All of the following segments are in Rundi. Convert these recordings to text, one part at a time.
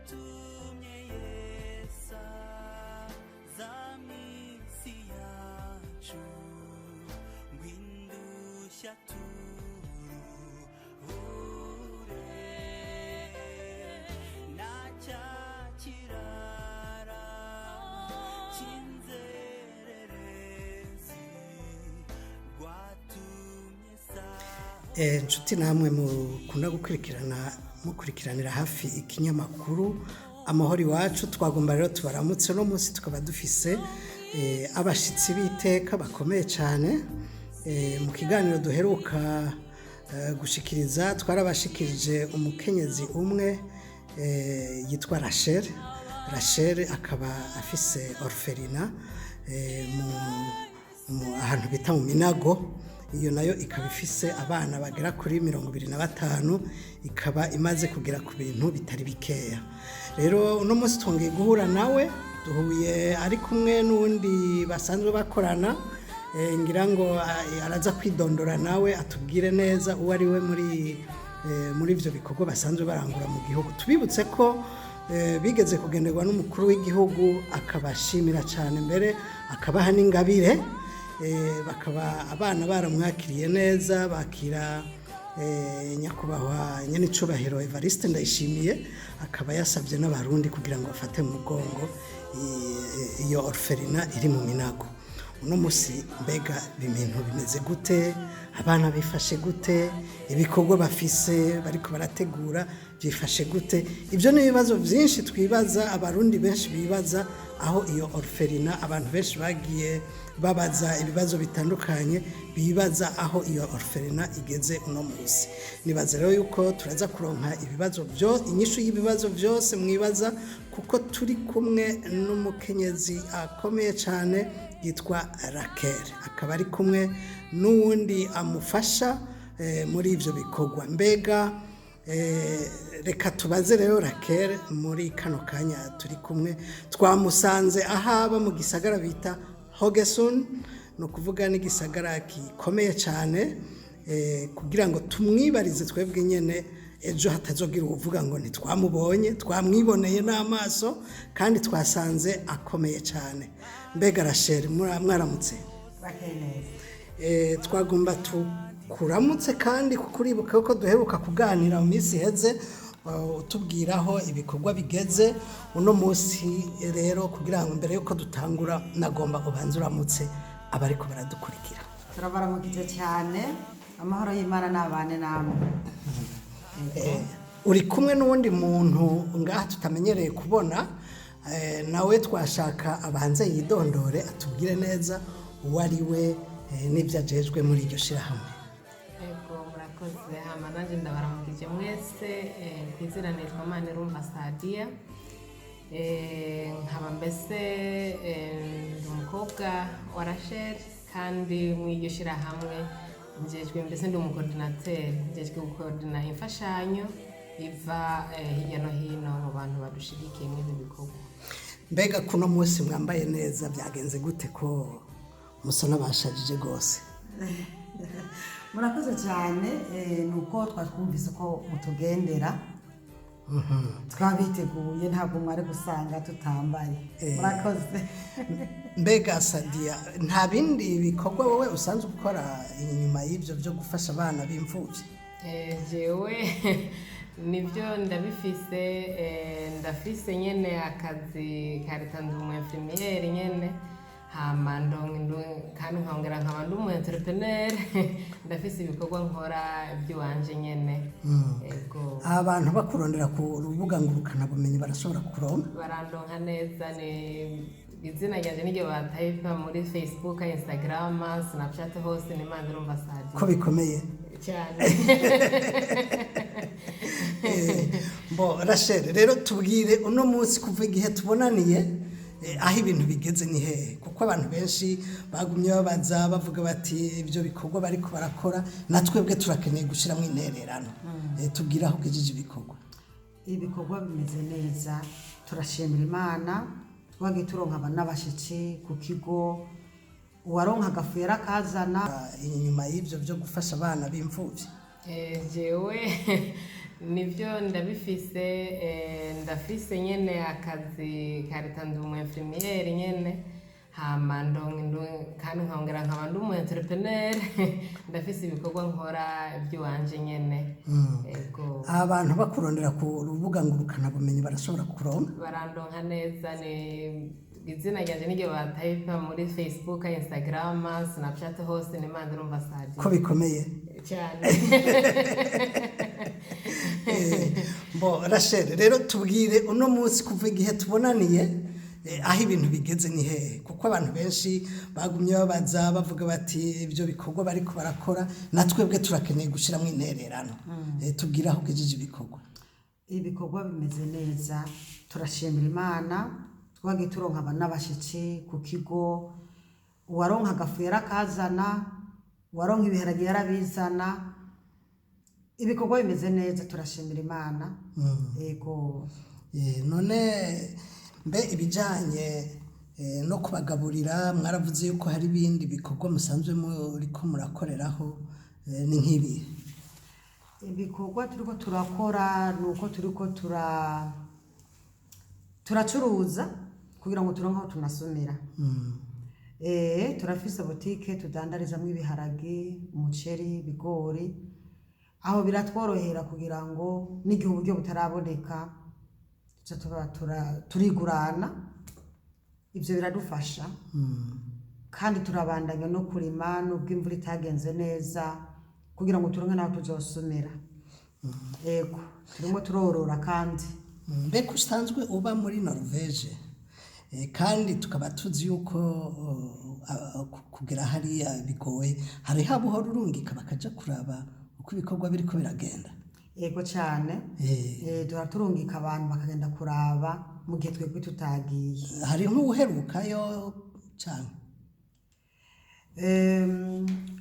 Rwatumye Yesu aza mw'isi yacu ngo indushya turuhure nta cyakirara cy'inzererezi rwatumye sa Inshuti namwe mukunda gukurikirana, mukurikiranira hafi ikinyamakuru Amahoro Iwacu, twagomba rero tubaramutse. Uno munsi tukaba dufise abashitsi b'iteka bakomeye cyane. Mu kiganiro duheruka gushikiriza, twarabashikirije umukenyezi umwe yitwa Rachel. Rachel akaba afise orphelinat mu ahantu bita mu Minago. Iyo nayo ikaba ifise abana bagera kuri 25, ikaba imaze kugera ku bintu bitari bikeya. Rero uno munsi twongeye guhura nawe, duhuye ari kumwe n'uwundi basanzwe bakorana. Ngira ngo araza kwidondora nawe atubwire neza uwo ari we muri ibyo bikorwa basanzwe barangura mu gihugu. Tubibutse ko bigeze kugenderwa n'umukuru w'igihugu, akabashimira cyane, mbere akabaha n'ingabire. Bakaba abana baramwakiriye neza, bakira nyakubahwa nyenicubahiro Evariste Ndayishimiye, akaba yasabye n'Abarundi kugira ngo bafate mu mugongo iyo orphelinat iri mu Minago. Uno munsi mbega ibintu bimeze gute? Abana bifashe gute? Ibikorwa bafise bariko barategura byifashe gute? Ibyo ni ibibazo byinshi twibaza, Abarundi benshi bibaza aho iyo orphelinat. Abantu benshi bagiye babaza ibibazo bitandukanye, bibaza aho iyo orphelinat igeze uno munsi. Nibaza rero yuko turaza kuronka ibibazo byo inyishu y'ibibazo byose mwibaza, kuko turi kumwe n'umukenyezi akomeye cyane yitwa Raquel, akaba ari kumwe n'uwundi amufasha muri ibyo bikorwa. Mbega reka tubaze rero Raquel. Muri kano kanya turi kumwe, twamusanze ahaba mu gisagara bita Haugesund, ni ukuvuga n'igisagara gikomeye cyane, kugira ngo tumwibarize twebwe nyine, ejo hatazogira uvuga ngo ntitwamubonye. Twamwiboneye n'amaso kandi twasanze akomeye cyane. Mbega Rachel, mwaramutse? Bakeye neza. Twagomba tukuramutse kandi kuko uribuka ko duheruka kuganira mu minsi iheze, utubwiraho ibikorwa bigeze. Uno munsi rero, kugira ngo mbere yuko dutangura, nagomba ubanze uramutse abariko baradukurikira. Turabaramukije cyane, amahoro y'Imana n'abane namwe. Uri kumwe n'uwundi muntu ngaha tutamenyereye kubona, nawe twashaka abanze yidondore, atubwire neza uwo ari we n'ibyo ajejwe muri iryo shirahamwe. Ego, murakoze. Hama nanjye ndabaramukije mwese. Ku izina nitwa Manirumva Sadiya. Nkaba mbese ndi umukobwa wa Rachel, kandi mu iryo shirahamwe njejwe mbese ndi umucoordinateur, njejwe gukoordina imfashanyo iva hirya no hino mu bantu badushigikiye muri ibi bikorwa. Mbega kuno munsi mwambaye neza, byagenze gute ko musa n'abashajije rwose? Murakoze cyane. Ni uko twatwumvise ko mutugendera, twabiteguye, ntabwo mwari gusanga tutambaye. Murakoze. Mbega Sadiya, nta bindi bikorwa wowe usanzwe ukora inyuma y'ibyo byo gufasha abana b'imfubyi? Jewe nibyo ndabifise. Ndafise nyene akazi ka leta, ndi umu infirmière nyene, hama kandi nkongera nkaba ndi umu entrepreneur. Ndafise ibikorwa nkora by'iwanje nyene. Ego. Abantu bakurondera ku rubuga ngurukanabumenyi barashobora kuronka? Barandonka neza, ni izina ryanje niryo batayipa muri Facebook, Instagram, Snapchat, hose ni Manirumva Sadiya. Ko bikomeye! Cyane. Bo Rachel, rero tubwire uno munsi, kuva igihe tubonaniye, aho ibintu bigeze ni hehe? Kuko abantu benshi bagumye babaza, bavuga bati ibyo bikorwa bariko barakora, na twebwe turakeneye gushyiramo intererano. Tubwire aho ugejeje ibikorwa. Ibikorwa bimeze neza, turashimira Imana. Twagiye turonka n'abashitsi ku kigo, uwaronka agafu yarakazana. Inyuma y'ibyo byo gufasha abana b'imfubyi? Jewe Nivyo ndabifise, ndafise nyene akazi ka leta, ndi umu infirmière nyene, hama kandi nkongera nkaba ndi umu entrepreneur. Ndafise ibikorwa nkora by'iwanje nyene. Ego. Abantu bakurondera ku rubuga ngurukanabumenyi barashobora kuronka? Barandonka neza, ni izina ryanje niryo batayipa muri Facebook, Instagram, Snapchat, hose ni Manirumva Sadi. Ko bikomeye! Cyane. Bo Rachel rero, tubwire uno munsi, kuva igihe tubonaniye, aho ibintu bigeze ni hehe? Kuko abantu benshi bagumye babaza, bavuga bati ibyo bikorwa bariko barakora, natwebwe turakeneye gushyiramo intererano. Tubwire aho ugejeje ibikorwa. Ibikorwa bimeze neza, turashimira Imana. Twagiye turonka n'abashitsi ku kigo. Uwaronka agafu yarakazana, uwaronka ibiharage yarabizana. Ibikorwa bimeze neza, turashimira Imana. Yego. None mbe ibijanye no kubagaburira, mwaravuze yuko hari ibindi bikorwa musanzwe muriko murakoreraho, ni nk'ibi? Ibikorwa turiko turakora ni uko turiko turacuruza kugira ngo turonke aho tunasumira. Turafise butike tudandarizamwo ibiharage, umuceri, ibigori. Aho biratworohera kugira ngo n'igihe uburyo butaraboneka tuca tuba turigurana. Ivyo biradufasha. Kandi turabandanya no kurima nubwo imvura itagenze neza, kugira ngo turonke n'aho tuzosumira. Yego, turimo turorora kandi. Mbega usanzwe uba muri Norvege, kandi tukaba tuzi yuko kugera hariya bigoye, hariho abo uhora urungika bakaja kuraba uko ibikorwa biriko biragenda? Yego cyane. Duhora turungika abantu bakagenda kuraba mu gihe twebwe tutagiye. Hari nk'uwuherukayo canke?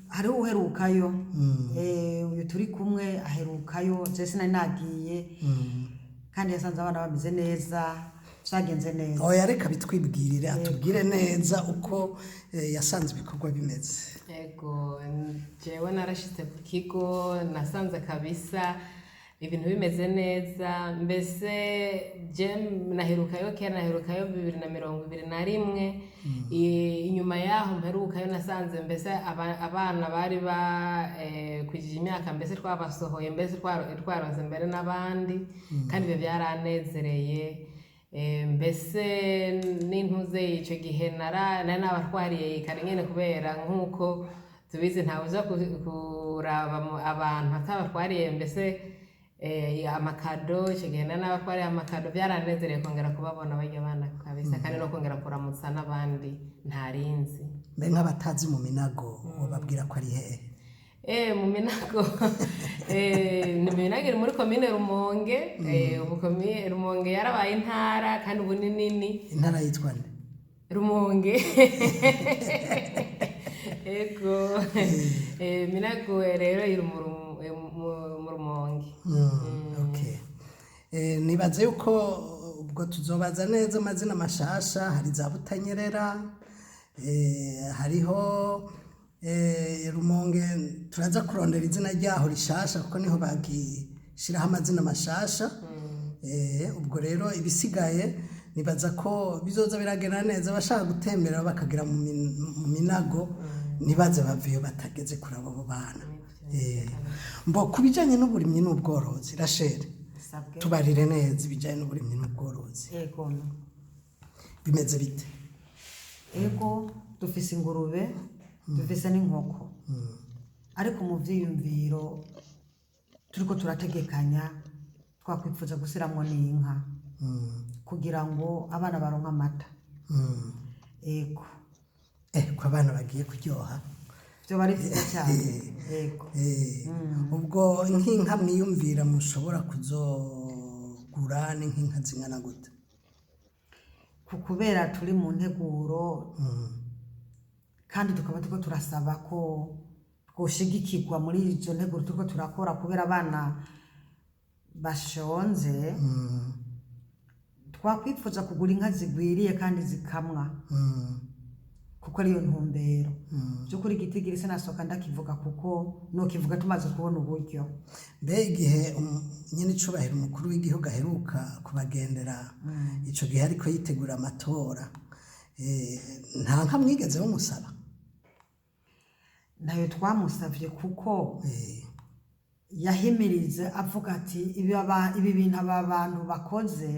Hariho uherukayo. Uyu turi kumwe aherukayo, je sinari nagiye, kandi yasanze abana bameze neza, vyagenze neza. Oya, reka bitwibwirire, atubwire neza uko yasanze ibikorwa bimeze. Ego, jewe narashitse ku kigo, nasanze kabisa ibintu bimeze neza. Mbese je naherukayo kera, naherukayo 2021. Inyuma yaho mperukayo nasanze mbese abana bari ba kwijije imyaka, mbese twabasohoye, mbese twaronse mbere n'abandi, kandi ibyo byaranezereye. Mbese n'intuze icyo gihe nari nabatwariye kare nyene, kubera nk'uko tubizi ntawe uza kuraba abantu atabatwariye mbese amakado. Icyo gihe nari nabatwariye amakado. Byaranezereye kongera kubabona barya bana kabisa, kandi no kongera kuramutsa n'abandi ntarinzi. Mbe nk'abatazi mu Minago, wobabwira ko ari hehe? Mu Minago, ni mu Minago, iri muri komine Rumonge. Ubu komine Rumonge yarabaye intara, kandi ubu ni nini. Intara yitwa nde? Rumonge. Ego. Minago rero iri mu Rumonge. Okay. Nibaze yuko ubwo tuzobaza neza amazina mashasha. Hari za Butanyerera, hariho Rumonge. Turaza kurondera izina ryaho rishasha, kuko niho bagishiraho amazina mashasha. Ubwo rero ibisigaye nibaza ko bizoza biragenda neza. Abashaka gutembera bakagera mu Minago ntibaze baveyo batageze kuri abo bana. Mbo ku bijanye n'uburimyi n'ubworozi, Rachel, Sabwe. tubarire neza ibijanye n'uburimyi n'ubworozi. Ego. Bimeze bite? Ego, dufise ingurube, dufise n'inkoko, ariko mu vyiyumviro turiko turategekanya twakwifuza gusiramwo n'inka kugira ngo abana baronke amata. Ego. Ko abana bagiye kuryoha! Vyoba ari vyiza cyane, ego. Ubwo nk'inka mwiyumvira mushobora kuzogura ni nk'inka zingana gute? Ku kubera turi mu nteguro, kandi tukaba turiko turasaba ko twoshigikirwa muri izo nteguro turiko turakora, kubera abana bashonze, twakwifuza kugura inka zigwiriye kandi zikamwa. Kuko ariyo ntumbero. By'ukuri igitigiri sinasohoka ndakivuga, kuko nokivuga tumaze kubona uburyo. Mbe igihe nyene icubahiro umukuru w'igihugu aheruka kubagendera, ico gihe ariko yitegura amatora, nta nka mwigeze mumusaba? Ntayo twamusavye, kuko yahimirize avuga ati ibi bintu aba bantu bakoze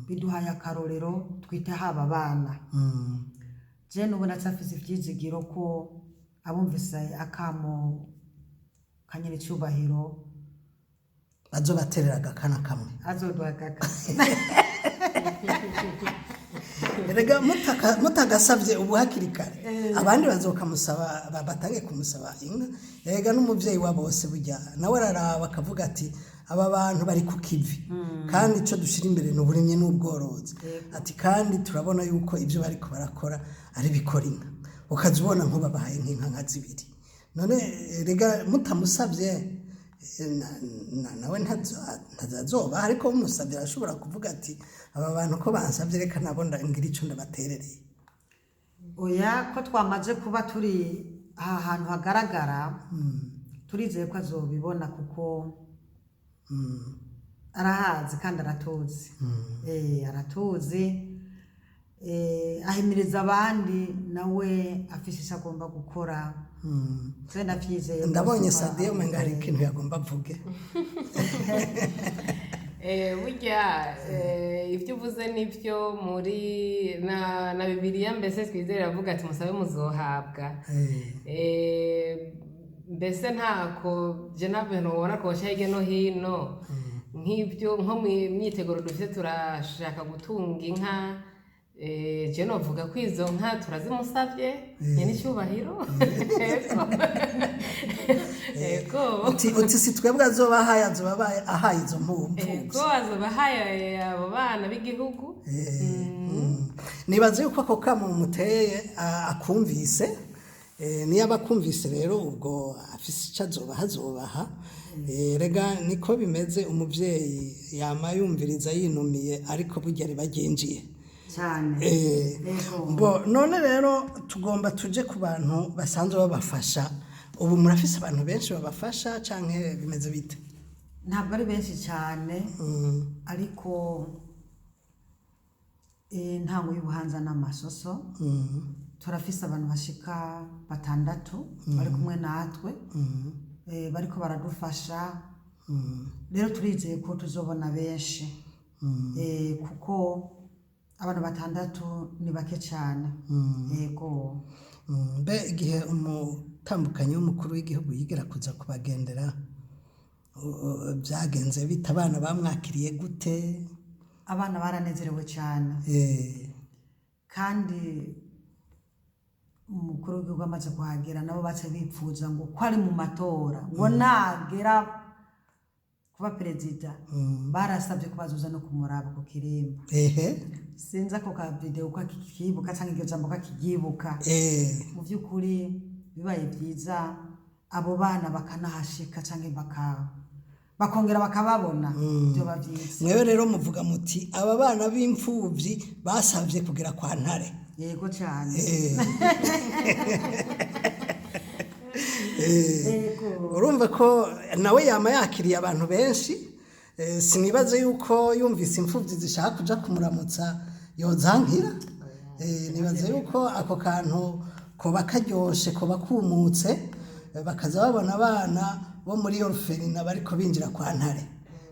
biduhaye akarorero, twite haba abana. Je nubu ndacyafise ivyizigiro ko abumvise akamo ka nyir'icyubahiro bazobaterera agakana kamwe. Azoduha agaka. Erega mutagasavye ubu hakiri kare, abandi bazokamusaba, batange kumusaba inka. Erega n'umuvyeyi wa bose burya nawe araraba akavuga ati aba bantu bari ku kivi, kandi ico dushira imbere ni uburimyi n'ubworozi, ati kandi turabona yuko ibyo bariko barakora ari bikora inka, ukaza ubona nk'ubabahaye nk'inka nka zibiri. None erega mutamusavye, nawe ntazoba, ariko umusavye arashobora kuvuga ati aba bantu ko bansavye, reka nabo ngira ico ndabaterereye. Oya, ko twamaze kuba turi aha hantu hagaragara, turizeye ko azobibona, kuko arahazi kandi aratuzi. Aratuzi, ahimiriza abandi, nawe afise icyo agomba gukora. Je ndavyizeye Ndabonye rwose ko Sadiyo umenga hari ikintu yagomba avuge. Burya ibyo uvuze nibyo, muri na Bibiliya mbese twizere avuga ati musabe muzohabwa. Mbese ntako je nta bintu ubona kosha hirya no hino nk'ibyo, nko mu myiteguro dufite turashaka gutunga inka. Je novuga ko izo nka turazimusabye nyene icyubahiro. Yego. Yego. Uti si twebwe azoba ahaye, azoba ahaye izo mpfuvyi. Yego, azoba ahaye abo bana b'igihugu. Nibaze yuko ako kamo muteye akumvise. Niyo aba akumvise rero, ubwo afise icyo azobaha azobaha. Rega niko bimeze, umuvyeyi yama yumviriza yinumiye, ariko burya riba ryinjiye. Cyane. Yego. Bo none rero tugomba tuje ku bantu basanzwe babafasha. Ubu murafise abantu benshi babafasha canke bimeze bite? Ntabwo ari benshi cyane, ariko intango y'ubuhanza n'amasoso turafise abantu bashika batandatu bari kumwe natwe, bariko baradufasha. Rero turizeye ko tuzobona benshi, kuko abantu batandatu ni bake cyane, yego. Mbe igihe umutambukanyi w'umukuru w'igihugu yigera kuza kubagendera, byagenze bite? Abana bamwakiriye gute? Abana baranezerewe cyane, kandi umukuru w'igihugu amaze kuhagera nabo baca bipfuza ngo ko ari mu matora, ngo nagera kuba perezida, barasabye ko bazoza no kumuraba ku kirimba. Sinzi ako ka video ko akikibuka cyangwa iryo jambo ko akiryibuka. Mu by'ukuri bibaye byiza abo bana bakanahashika cyangwa bakongera bakababona, byoba byiza. Mwewe rero muvuga muti aba bana b'imfuvyi basabye kugera kwa Ntare. Yego cyane. Yego. Urumva ko nawe yama yakiriye abantu benshi. Sinibaze yuko yumvise imfuvyi zishaka kuja kumuramutsa yozankira. Nibaze yuko ako kantu koba karyoshe, koba kumutse, bakaza babona abana bo muri orphelinat bariko binjira kwa Ntare,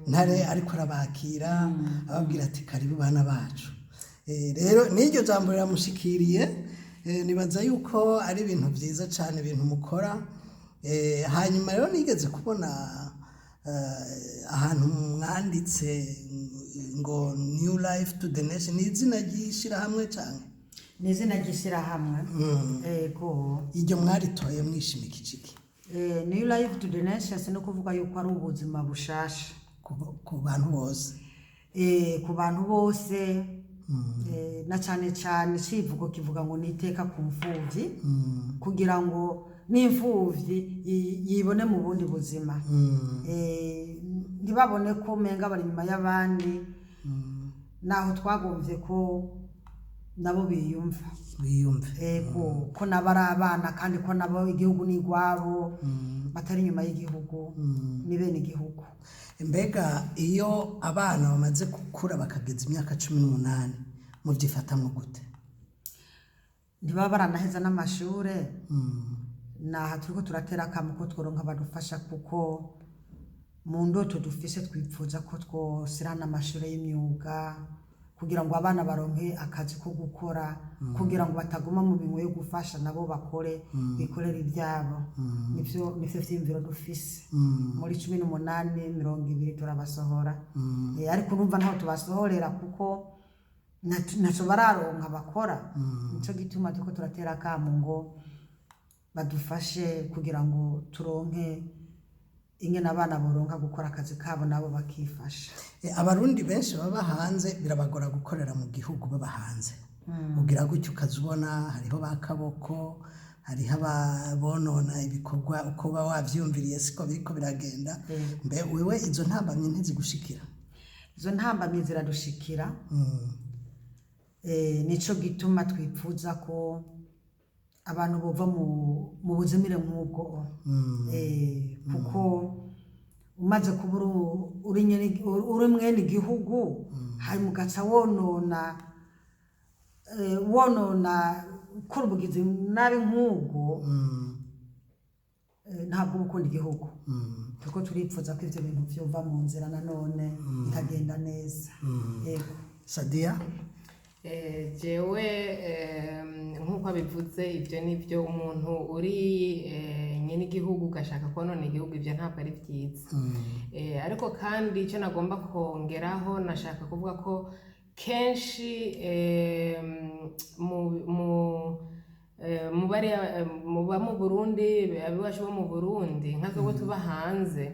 Ntare ariko arabakira, ababwira ati karibu bana bacu. Rero n'iryo jambo riramushikiriye. Nibaza yuko ari ibintu byiza cyane ibintu mukora. Hanyuma rero nigeze kubona ahantu mwanditse ngo "New Life to the Nation", ni izina ry'ishyirahamwe cyane? Ni izina ry'ishyirahamwe, yego. Iryo mwaritoye mwishimikije iki? New Life to the Nations ni ukuvuga yuko ari ubuzima bushasha ku bantu bose. Ku bantu bose, na cyane cyane icivugo kivuga ngo ni iteka ku mfubyi, kugira ngo n'imfubyi yibone mu bundi buzima, ntibabone ko umenga bari inyuma y'abandi. Naho twagombye ko Nabo biyumva. Biyumve. Ego, ko nabo ari abana kandi ko nabo igihugu ni igwabo, batari inyuma y'igihugu, ni bene igihugu. Mbega iyo abana bamaze gukura bakageza imyaka 18, mubyifatamwo gute? Ntibaba baranaheza n'amashure. Naha turiko turatera akamo ko tworonka badufasha, kuko mu ndoto dufise twipfuza ko twosira n'amashure y'imyuga kugira ngo abana baronke akazi ko gukora, kugira ngo bataguma mu minwe yo gufasha, nabo bakore, bikorere ibyabo. Nivyo vyiyumviro dufise. Muri 18, 20 turabasohora. Ariko urumva ntaho tubasohorera kuko ntaco bararonka bakora. Nico gituma turiko turatera akamo ngo badufashe kugira ngo turonke ingene abana boronka gukora akazi kabo, nabo bakifasha. Abarundi benshi baba hanze birabagora gukorera mu gihugu baba hanze. Ugira gutyo ukaza ubona hariho ba kaboko, hariho abonona ibikorwa uko uba wavyiyumviriye siko biriko biragenda. Mbe wewe izo ntambamyi ntizigushikira? Izo ntambamyi ziradushikira. Nico gituma twipfuza ko abantu bova mu buzimire nk'ubwo. Kuko umaze kuba uri mwene igihugu, hanyuma ugaca wonona ukora ubugizi nabi nk'ubwo, ntabwo uba ukunda igihugu. Turiko turipfuza ko ivyo bintu vyova mu nzira nanone bikagenda neza. Yego. Sadia? Jewe nk'uko abivuze, ibyo ni byo. Umuntu uri nyene igihugu ugashaka konona igihugu, ibyo ntabwo ari byiza. Ariko kandi icyo nagomba kongeraho, nashaka kuvuga ko kenshi mu bariya muba mu Burundi, abiwacu bo mu Burundi, nka twebwe tuba hanze,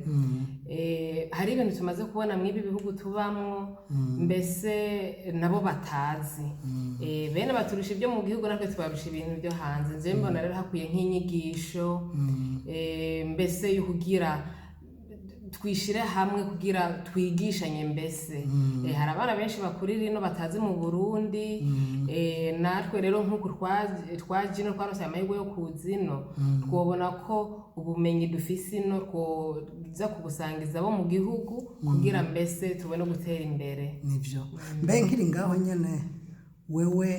hari ibintu tumaze kubona mw'ibi bihugu tubamwo, mbese nabo batazi. Bene baturusha ibyo mu gihugu, natwe tubarusha ibintu byo hanze. Nje mbona rero hakwiye nk'inyigisho, mbese yo kugira twishire hamwe kugira twigishanye. Mbese hari abana benshi bakurira ino batazi mu Burundi. Natwe rero nk'uku twaje ino, twaronse amahirwe yo kuza ino, twobona ko ubumenyi dufise ino twoza kubusangiza abo mu gihugu kugira mbese tubone gutera imbere. Nivyo. Mbe nkiri ngaho nyene, wewe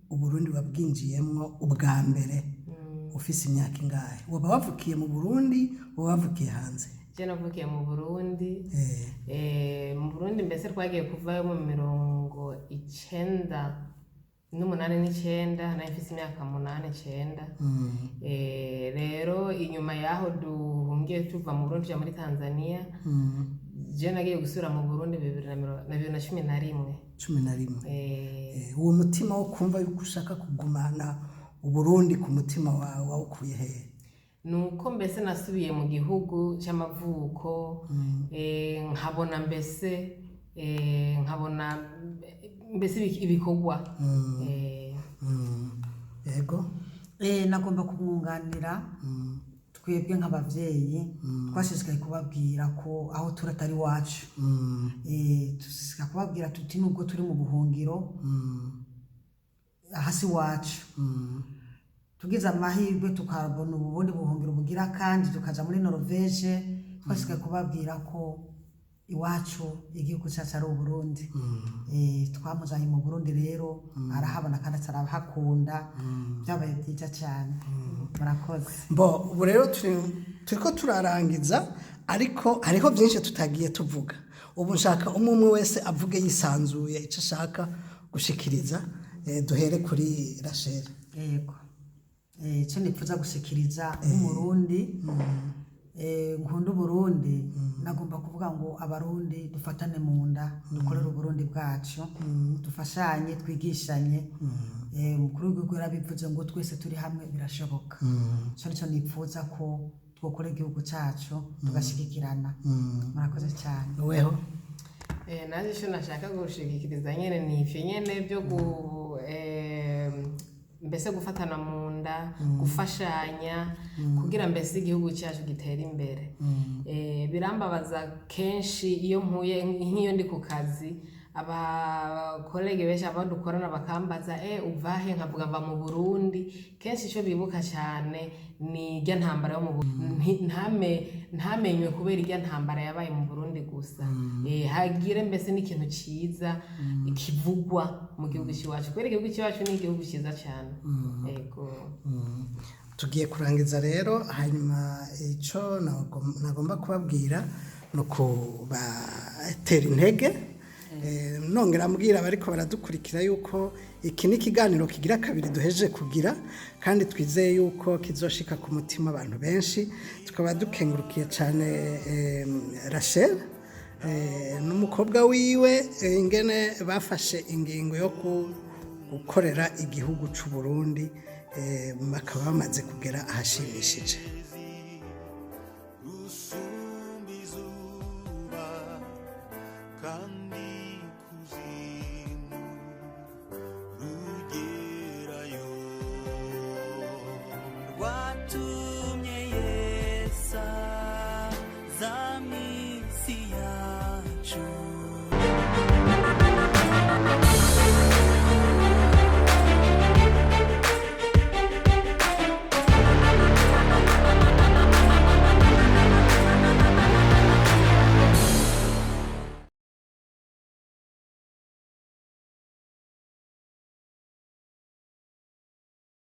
Uburundi wabwinjiyemwo ubwa mbere ufise imyaka ingahe? Woba wavukiye mu Burundi, woba wavukiye hanze? Je navukiye mu Burundi. Mu Burundi mbese twagiye kuvayo mu 98 9, nari mfise imyaka 8, 9. Rero inyuma yaho duhungiye tuva mu Burundi tuja muri Tanzania, je nagiye gusubira mu Burundi 2011. 11. Uwo mutima wo kumva yuko ushaka kugumana Uburundi ku mutima wawe wawukuye hehe? Nuko mbese nasubiye mu gihugu cy'amavuko, nkabona mbese ibikorwa. Yego. Nagomba kumwunganira. Twebwe nk'abavyeyi twashishikaye kubabwira ko aho turi atari iwacu. Dushishikaye kubabwira tuti nubwo turi mu buhungiro, aha si iwacu. Tugize amahirwe tukabona ubundi buhungiro bugira kandi tukaja muri Norvege, twashishikaye kubabwira ko iwacu igihugu cyacu ari Uburundi. Twamuzanye mu Burundi rero arahabona kandi arahakunda, byabaye byiza cyane. Murakoze. Bo ubu rero turiko turarangiza, ariko hariho byinshi tutagiye tuvuga. Ubu nshaka umwe umwe wese avuge yisanzuye icyo ashaka gushikiriza. Duhere kuri Rachel. Yego. Icyo nipfuza gushikiriza nk'Umurundi, nkunda Uburundi, nagomba kuvuga ngo Abarundi dufatane mu nda, dukorere Uburundi bwacu, dufashanye, twigishanye. Umukuru w'igihugu yarabivuze ngo twese turi hamwe birashoboka. Ico nico nipfuza, ko twokora igihugu cacu tugashyigikirana. Murakoze cyane. Weho? Naje icyo nashaka gushigikiriza nyene ni ivyo nyene byo mbese gufatana mu nda, gufashanya kugira mbese igihugu cyacu gitere imbere. Birambabaza kenshi iyo mpuye, nk'iyo ndi ku kazi, Abakolege benshi abo dukorana bakambaza uvahe, nkavuga mva mu Burundi. Kenshi icyo bibuka cyane ni irya ntambara yo mu Burundi. Ntamenywe kubera irya ntambara yabaye mu Burundi gusa. Hagire mbese n'ikintu ciza kivugwa mu gihugu c'iwacu, kubera igihugu c'iwacu ni igihugu ciza cyane. Ego. Tugiye kurangiza rero. Hanyuma icyo nagomba kubabwira ni ukubatera intege. Nongera mbwira abariko baradukurikira yuko iki ni ikiganiro kigira kabiri duhejeje kugira, kandi twizeye yuko kizoshika ku mutima abantu benshi. Tukaba dukengurukiye cyane Rachel n'umukobwa wiwe, ingene bafashe ingingo yo gukorera igihugu c'u Burundi, bakaba bamaze kugera ahashimishije. Rusumba izuba kandi kuzimu rugerayo. Rwatu